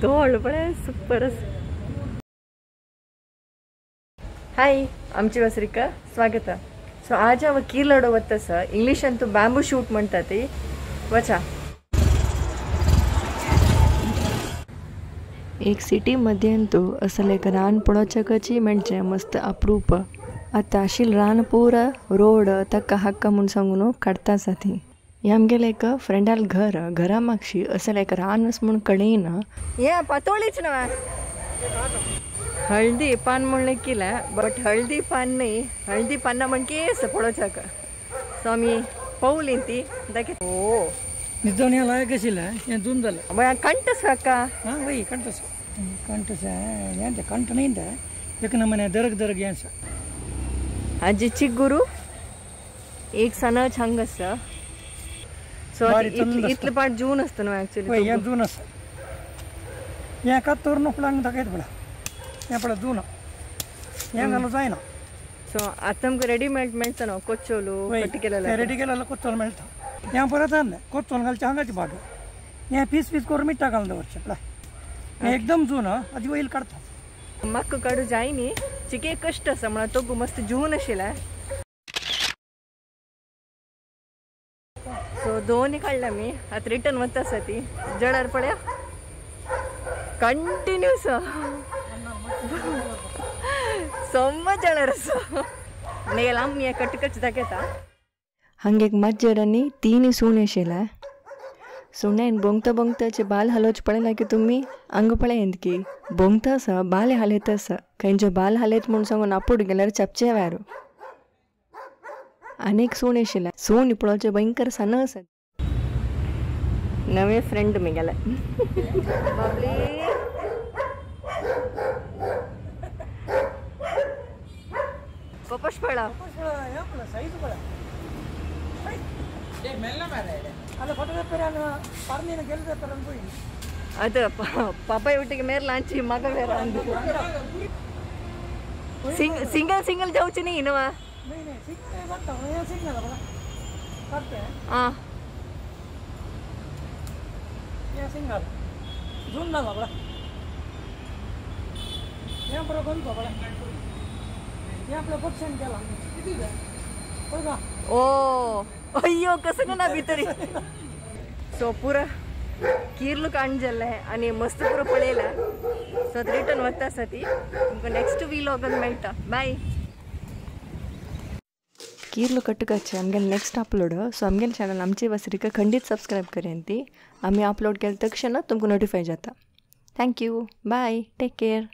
दोळ पळे सुपर. हाय, आमची वसरिका स्वागत. सो आज हांव किर्लडो वता आसा. इंग्लिशान तूं बांबू शूट म्हणटा ती. वचा. एक सिटी मध्यंतू असल एक रान पळोवच्याकची म्हणजे मस्त अप्रूप. आतां आशिल्ल रान पुरा रोड ताका हक्का म्हूण सांगून काडटा आसा ती. हें आमगेलें एक फ्रेंडाल घर, घरा मागशी असल एक रान म्हूण कडेन हें पातोळीच न्हय. हळदी पान म्हणलें केलें बट हळदी पान न्ही, हळदी पानां म्हण केस पळोवच्याक. सो आमी पवली ती दाखय. ओ निजवण लायक आशिल्लें हें जून जालें. बया कंटस काका. हां वय कंटस कंटस हें कंट न्ही तें एक नमने दरग दरग हें आसा. आजी चिगुरू एक सणाच हांगा आसा. सो इतले पाट जून आसता न्हू एक्चुअली. वय हें जून आसा. हें कातोर नुफलांग दाखयता पळय. हें पळय जून हें घालूं जायना. सो आतां आमकां रेडीमेड मेळटा न्हू कोच्चोलो कट केलेलो. रेडी केलेलो कोच्चोल मेळटा. हें परत आणलें कोच्चोल घालचें हांगाचे भाग. हें पीस पीस करून मिठा घालून दवरचें पळय. हें एकदम जून आदी वयल काडटा. म्हाका काडू जाय न्ही, चिके कश्ट आसा म्हणून तो मस्त जून आशिल्लें. सो दोनूय काडले आमी. आतां रिटर्न वता आसा ती जळार पळया कंटिन्यूस सोम्म जळार आसा. मागीर आमी कट कट दाखयता. हांगा एक माजर आनी तीन सुणे आशिल्ले. सुण्यान बोंगता बोंगताचे बाल हालोवचें पळयलां की तुमी हांगा पळय की बोंगता आसा बाल हालयता आसा. खंयचो बाल हालयत म्हूण सांगून आपूट गेल्यार चपचे वारो. आनी एक सूण आशिल्लें. सूण पळोवचें भयंकर सान आसा. नवे फ्रेंड मेगेले. बाबली पपश पळा. ಅದು ಪಾಪ ಒಟ್ಟಿಗೆ ಮೇರೆ ಲಾಂಚಿ ಮಗ ಬೇರೆ ಅಂದು. ಸಿಂಗಲ್ ಸಿಂಗಲ್ जाऊची न्ही न्हू. आं ओ अय्यो कसं ना भितरी. सो पुरा किर्लू कांड जालें आनी मस्त पुरो पळयलां. सो आतां रिटर्न वता आसा ती. तुमकां नेक्स्ट व्लॉगान मेळटा. बाय. कीर्लू कट्टुकाचे आमगेले नेक्स्ट अपलोड. सो आमगेले चॅनल आमची वसरिका खंडीत सबस्क्रायब करेन ती. आमी अपलोड केले तक्षण तुमकां नोटिफाय जाता. Thank you. Bye. Take care.